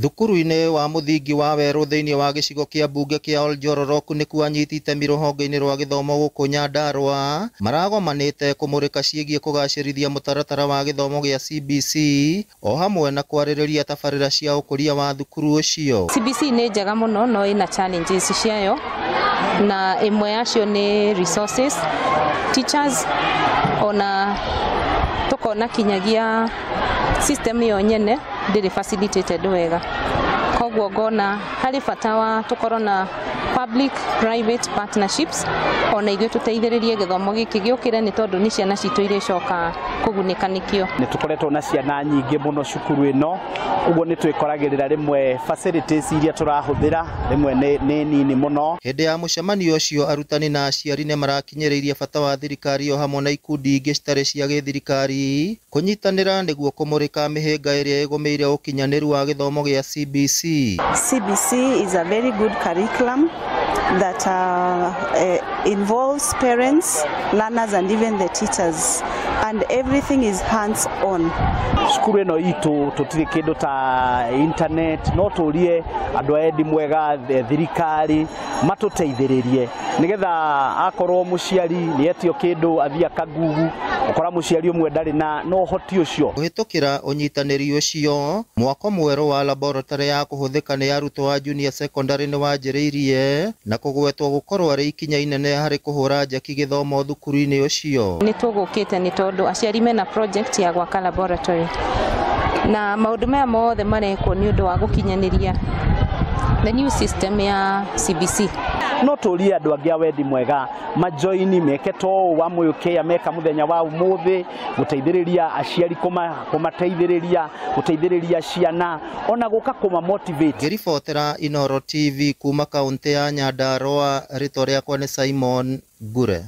Thukuru-inĩ wa mũthingi wa Werũ thĩinĩ wa gĩcigo kĩa mbunge kĩa Oljororok nĩkuo anyiti itemi rũhonge-inĩ rwa gĩthomo gũkũ Nyandarua maragomanĩte kũmũrĩka ciĩgiĩ kũgacĩrithia mũtaratara wa gĩthomo gĩa CBC o hamwe na kwarĩrĩria tabarĩra cia ũkũria wa thukuru ũcio. CBC nĩ njega mũno no ĩna challenges ciayo, na ĩmwe yacio nĩ resources, teachers, ona tukona kinyagia system yo nyene ndĩrĩ facilitated wega. Koguo ngona harĩ bata wa tũkorwo na public private partnerships ona ithuĩ tũteithĩrĩrie gĩthomo gĩkĩ gĩũkĩre, nĩ tondũ nĩ ciana citũ irĩcoka kũgunĩka nĩkĩo. Nĩ tũkoretwo na ciana nyingĩ mũno cukuru ĩno, ũguo nĩ twĩkoragĩrĩra rĩmwe facilities iria tũrahũthĩra rĩmwe nĩ nini mũno. Hĩndĩ ya mũcemanio ũcio arutani na aciari nĩ marakinyĩrĩirie bata wa thirikari o hamwe na ikundi ingĩ citarĩ cia gĩthirikari kũnyitanĩra nĩguo kũmũrĩka mĩhĩnga ĩrĩa ĩgũmĩire ũkinyanĩru wa gĩthomo gĩa CBC. CBC is a very good curriculum that involves parents, learners and even the teachers, and everything is hands on. Cukuru ĩno itũ tũtirĩ kĩndũ ta internet, no tũrie andũ a endi mwega thirikari matũteithĩrĩrie nĩgetha akorwo mũciari nĩ etio kĩndũ athiĩ akagugu, ũkora mũciari ũmwe ndarĩ na ũhoti ũcio. Kũhĩtũkĩra ũnyitanĩri ũcio, mwako mwerũ wa laboratory ya kũhũthĩka nĩ arutwo a junior secondary nĩ wanjĩrĩirie na kũgwetwo gũkorwo arĩ ikinya inene harĩ kũhũra njeki gĩthomo thukuru-inĩ ũcio. Nĩ tũgũkĩte nĩ tondũ aciari mena project ya gwaka laboratory, na maũndũ maya mothe marekwo nĩ ũndũ wa gũkinyanĩria the new system ya CBC. No tũrie andũ angĩ a wendi mwega majoini meke to ũũ wa Moyo meka mũthenya wa ũmũthĩ gũteithĩrĩria aciari kũmateithĩrĩria gũteithĩrĩria ciana ona gũka kũma motivate. Ngĩribotera Inooro TV kuma kaunti ya Nyandarua, rĩtwa rĩakwa nĩ Simon Ngure.